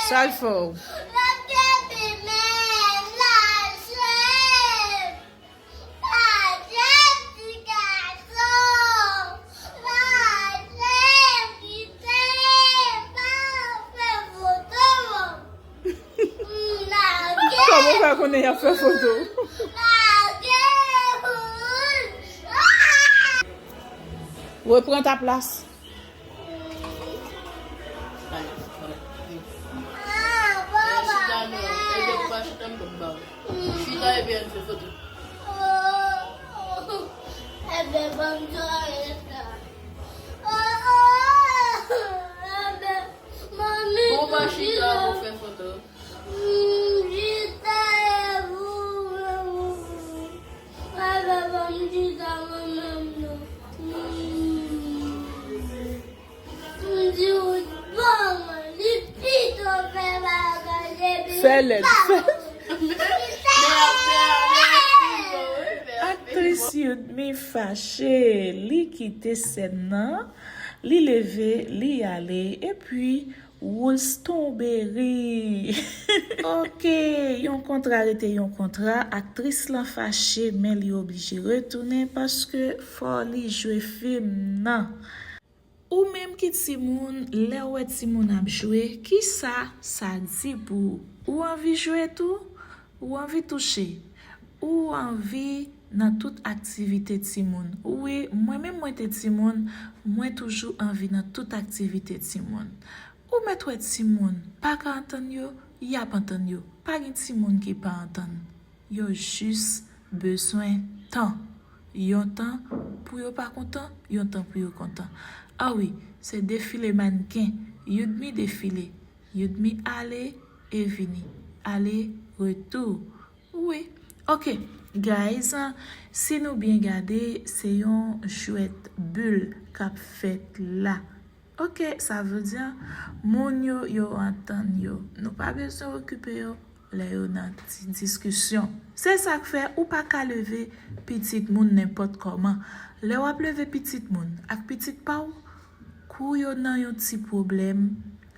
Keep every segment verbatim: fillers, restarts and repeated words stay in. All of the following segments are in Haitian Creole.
Sa l fè w? Kòman w fè konnen y ap fè foto? Repran ta plas. Chita non, e de pa chita m pap ba w. Chita epi ann fè foto. Bon, pa chita pou fè foto. Fè lèd, fè. Aktris Youdmy fache, li kite sèn nan, li leve, li ale, epi Wools tonbe ri. Ok, yon kontra rete yon kontra, aktris lan fache, men li oblije retounen paske fò li jwe fim nan. Ou menm ki timoun, lè w wè timoun ap jwe, kisa sa di pou ou? Ou anvi jwe tou? Ou anvi touche? Ou anvi nan tout aktivite timoun? Wi, mwen menm mwen te timoun, mwen toujou anvi nan tout aktivite timoun. Ou mèt wè timoun pa ka antann yo, y ap antann yo. Pa gen timoun ki pa antann. Yo jis bezwen tan. Yon tan pou yo pa kontan, yon tan pou yo kontan. A wi, se defile mannken. Youdmy defile. Youdmy ale e vini. Ale, retou. Wi. Ok, guys, si nou byen gade, se yon jwèt bil k ap fèt la. Ok, sa vle di moun yo, yo antann yo. Nou pa bezwen okipe yo lè yo nan ti diskisyon. Se sa k fè ou pa ka leve pitit moun nenpòt kòman. Lè w ap leve pitit moun ak pitit pa w, kou yo nan yon ti pwoblèm,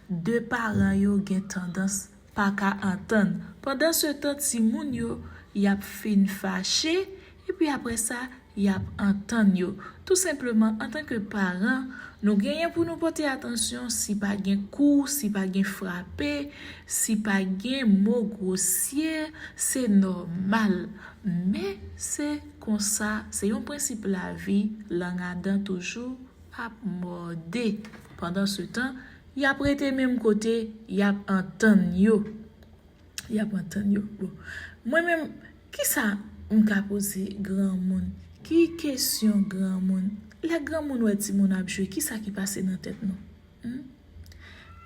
de paran yo gen tandans pa ka antann. Pandansetan, timoun yo, y ap fin fache, epi apre sa, y ap antann yo. Tou senpleman, antanke paran, nou genyen pou nou pote atansyon si pa gen kou, si pa gen frape, si pa gen mo gwosye, se nòmal. Men se konsa, se yon prensip lavi, lang a dan toujou ap mòde. Pandansetan, y ap rete menm kote, y ap antann yo. Y ap antann yo. Bon. Mwen menm, kisa m ka poze granmoun? Ki kesyon granmoun? Lè granmoun wè timoun ap jwe, kisa ki pase nan tèt nou? Hmm?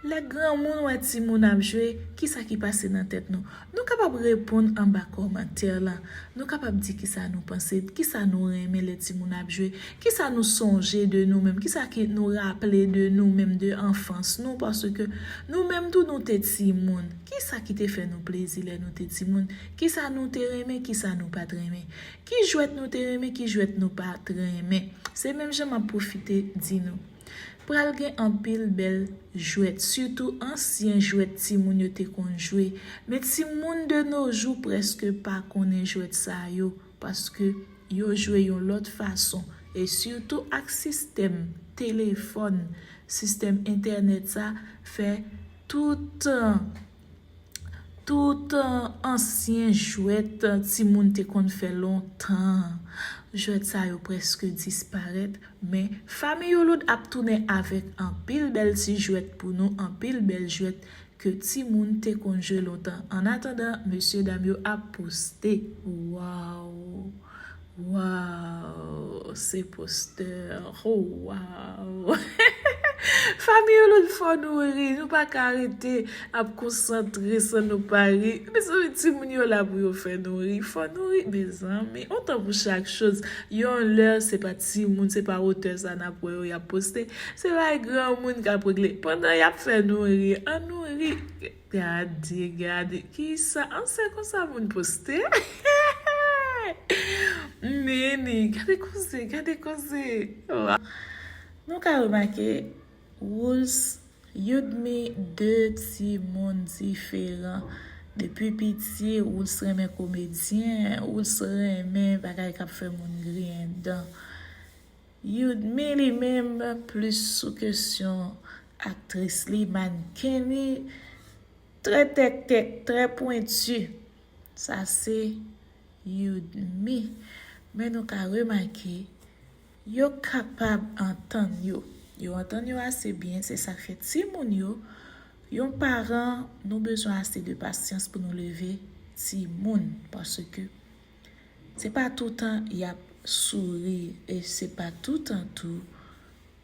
Lè granmoun wè timoun ap jwe, kisa ki pase nan tèt nou? Nou kapab reponn anba kòmantè la. Nou kapab di kisa nou panse, kisa nou renmen lè timoun ap jwe, kisa nou sonje de nou menm, kisa ki nou raple de nou menm, de anfans nou, paske nou menm tou nou te timoun. Kisa ki te fè nou plezi lè nou te timoun? Kisa nou te renmen, kisa nou pa t renmen? Ki jwèt nou te renmen, ki jwèt nou pa t renmen? Se menm jan m ap pwofite di nou. Pral gen anpil bèl jwèt, sitou ansyen jwèt timoun yo te konn jwe. Men timoun de nos jours prèske pa konnen jwèt sa yo, paske yo jwe yon lòt fason. E sitou ak sistèm telefòn, sistèm entènèt sa fè tout, tout ansyen jwèt timoun te konn fè lontan. Jwèt sa yo prèske disparèt, men Fanmi Youloud ap tounen avèk anpil bèl ti jwèt pou nou, anpil bèl jwèt ke timoun te konn jwe lontan. Annatandan, mesye dam yo ap poste. Waw! Waw, se postè. Oh, waw. Fanmi Youloud, fò nou ri. Nou pa ka rete ap konsantre san nou pa ri. Mezanmi, timoun yo la pou yo fè nou ri. Fò nou ri, mezanmi. On tan pou chak choz. Yon lè, se pa timoun, se pa otè sa n ap wè yo y ap poste. Se bagay granmoun k ap regle. Pandan y ap fè nou ri, ann nou ri. Gade, gade. Kisa? An, se konsa moun poste. Nini, gade koze, gade koze. Wa. Nou ka remake, Wools Youdmi, de timoun diferan. Depi piti, Wools renmen komedyen, Wools renmen bagay k ap fè moun griyen dan. Youdmi li menm plis sou kesyon aktris li, mannken li, trè tèktèk, trè pwenti. Sa se Youdmi. Men nou ka remake, yo kapab antann yo. Yo antann yo ase byen, se sa k fè timoun yo, yon paran, nou bezwen ase de pasyans pou nou leve timoun, paske se pa toutan y ap souri, e se pa toutan tou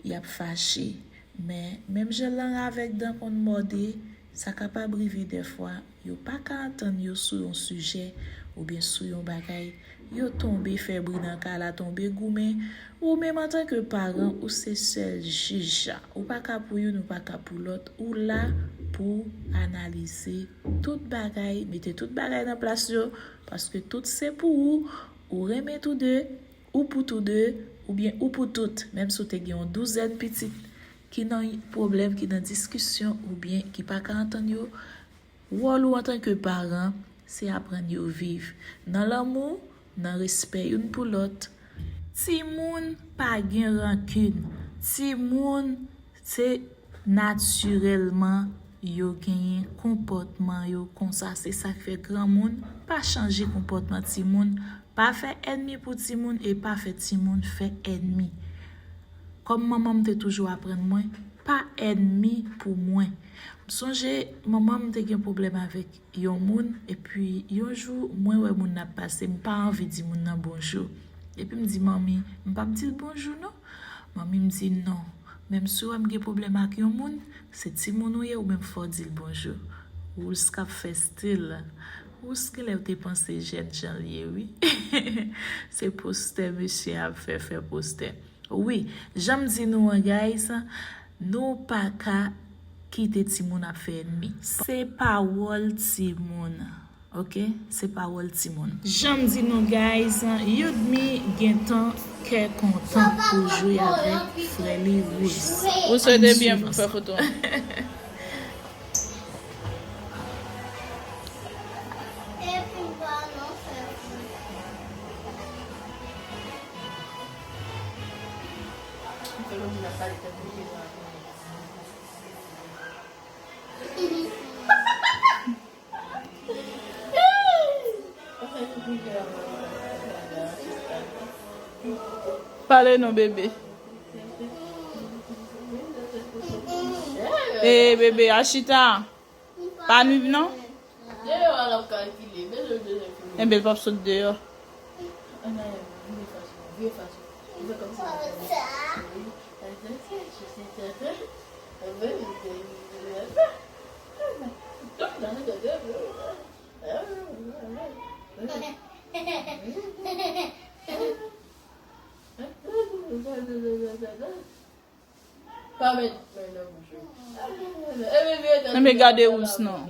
y ap fache. Men, menm jan lang avèk dan konn mòde, sa kapab rive dèfwa, yo pa ka antann yo sou yon sijè oubyen sou yon bagay, yo tonbe fè bri nan kay la, tonbe goumen. Ou menm antanke paran, ou se sèl jij. Ou pa ka pou youn, ou pa ka pou lòt. Ou la pou analize tout bagay, mete tout bagay nan plas yo, paske tout se pou ou. Ou renmen tou de, ou pou tou de, oubyen ou pou tout, menm si w te gen yon douzèn pitit ki nan pwoblèm, ki nan diskisyon, oubyen ki pa ka antann yo, wòl ou antanke paran, se aprann yo viv nan lanmou, nan respè youn pou lòt. Timoun pa gen rankin. Timoun, se natirèlman yo genyen konpòtman yo konsa. Se sa k fè granmoun pa chanje konpòtman timoun, pa fè ènmi pou timoun e pa fè timoun fè ènmi. Kòm manman m te toujou aprann mwen, pa ènmi pou mwen. M sonje manman m te gen pwoblèm avèk yon moun, epi yon jou, mwen wè moun nan ap pase, m pa anvi di moun nan bonjou. Epi m di, "Manmi, m p ap di l bonjou non." Manmi m di, "Non, menm si w wè m gen pwoblèm ak yon moun, se timoun ou ye, ou menm fò w di l bonjou." Wools k ap fè stil. Wools genlè te panse jèn jan l ye, wi. Se postè mesye a ap fè, fè postè. Wi, jan m di nou an, guys, nou pa ka kite timoun ap fè ènmi. Se pa wòl timoun. Ok? Se pa wòl timoun. Jan m di nou, guys, Youdmi gentan kè kontan pou jwe avèk frè li Wools. Ou swete byen pou fè foto an. Pale non, bebe. E, bebe, a chita. Pa nwi non. Enben, l p ap sot deyò. Pa met men nan bouch ou. Enben, gade Wools non.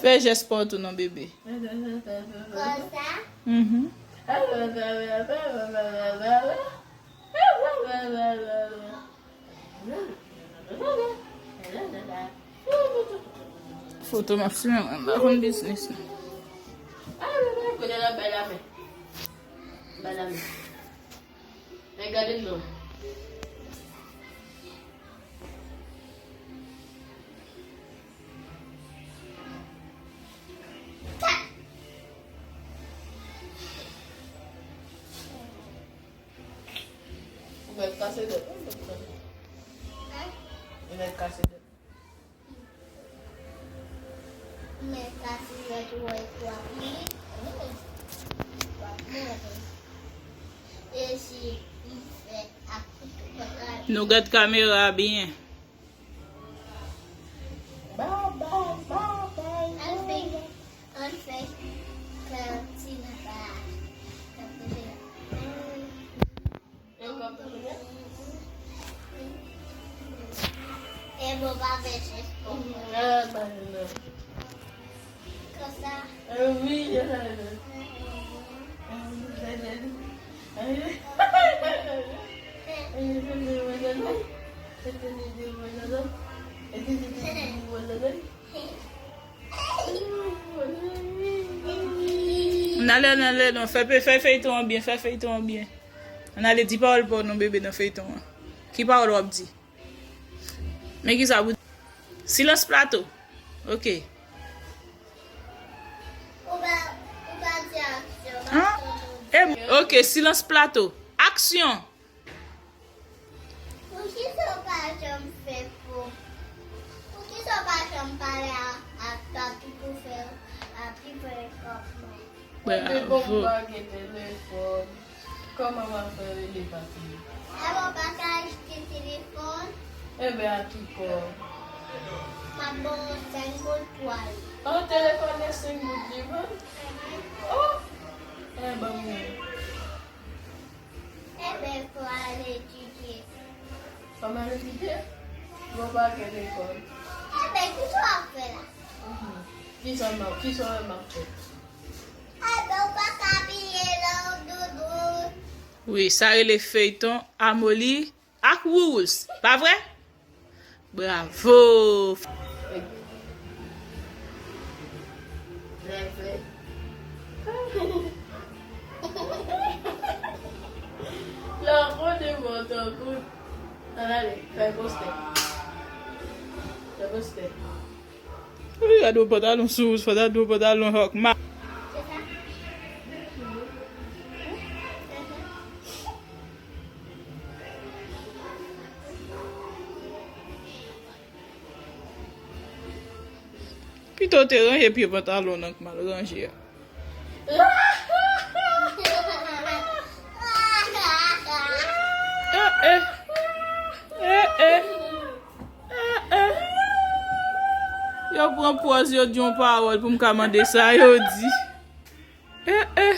Fè jès pa w tou non, bebe. Konsa? Mhm. Foto m ap filme mwen, m pa konn biznis non. Kote l ap bay lamen? Bay lamen. Men gade m non. Ou mèt kase dèt, wi, doktè. Ou mèt kase dèt. Ou mèt kase dèt, ou wè, w ap mouri. Wi. W ap mouri. E si m fè ak tout kontra. Nou gad kamera a byen. Bye, bye, bye, bye. Ann fè, ann fè kantina pa. E bon, pa fè chèch pou mwen. Konsa. Wi, jan sa ye. N ale, n ale, non. Fè, fè feyton an byen, fè feyton an byen. N ale, di pawòl pa w non, bebe, nan feyton an. Ki pawòl w ap di? Men ki sa pou di? Silans plato. Ok. Ou pa, ou pa di aksyon, ou pa... An? Fè nou... E, ok, silans plato. Aksyon! Poukisa w pa janm fè pou, poukisa w pa janm pale a, ak papi pou fè papi pran kòb mwen? Bravo. Ebyen, kòm m pa gen telefòn, kòman m ap fè rele papi? Ebyen, w pa ka achte telefòn? Ebyen, a ki kòb? M ap ba w senk goud pou ale. An, telefòn nan senk goud li vann? Oh! Ebyen, ban m wè. Ebyen, fò al etidye. Fò m al etidye? Bon, pa gen lekòl. Ebyen, kisa w ap fè la? Mhm. Kisa m ap, kisa w wè m ap fè? Ebyen, ou pa ka abiye lè w doudou. Wi, sa rele feyton Amoli ak Wourous, pa vre? Bravo! Lè w konte mò tankou. Ann ale, fè postè. Fè postè. Wi, gade yon pantalon sou, fò gade yon pantalon hòk ma. Pito w te ranje pye pantalon nan k mal ranje a. Eh, eh. Eh, eh. Eh, eh. Yo pran pòz, yo di yon pawòl pou m ka mande sa yo di. Eh, eh.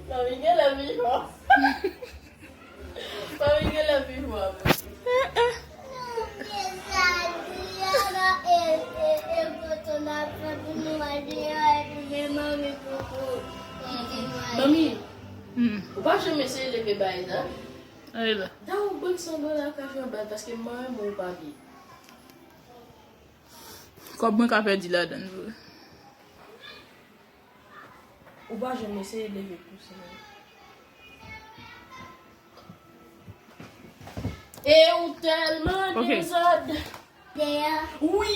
Mami gen lè vivan. Mami gen lè vivan. Eh, eh. Mami, hmm, ou pa janm eseye leve bagay sa? Ay la. Da ou bann san dola ka fè yon bagay paske m pa renmen ou pa vye. Kòb mwen ka pèdi ladan l vre. Ou pa janm eseye leve kousen an. E ou tèlman dezòd. Wi.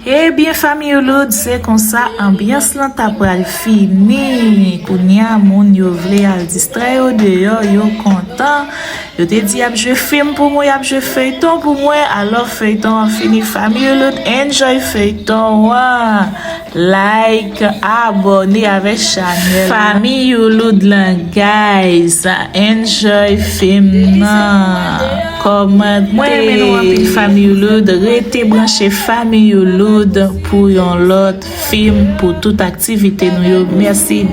Ebyen, fanmi Youloud, se konsa anbyans lan ta pral fini. Kounye a, moun yo vle al distrè yo deyò, yo kontan. Yo te di y ap jwe fim pou mwen, y ap jwe feyton pou mwen. Alò, feyton an fini, fanmi Youloud, enjoy feyton an. Like, abòne avèk chanèl Fanmi Youloud lan, guys. Enjoy fim nan. Kòmante. Mwen renmen nou anpil, Fanmi Youloud. Rete branche, Fanmi Youloud, pou yon lòt fim, pou tout aktivite nou yo. Mèsi, bye.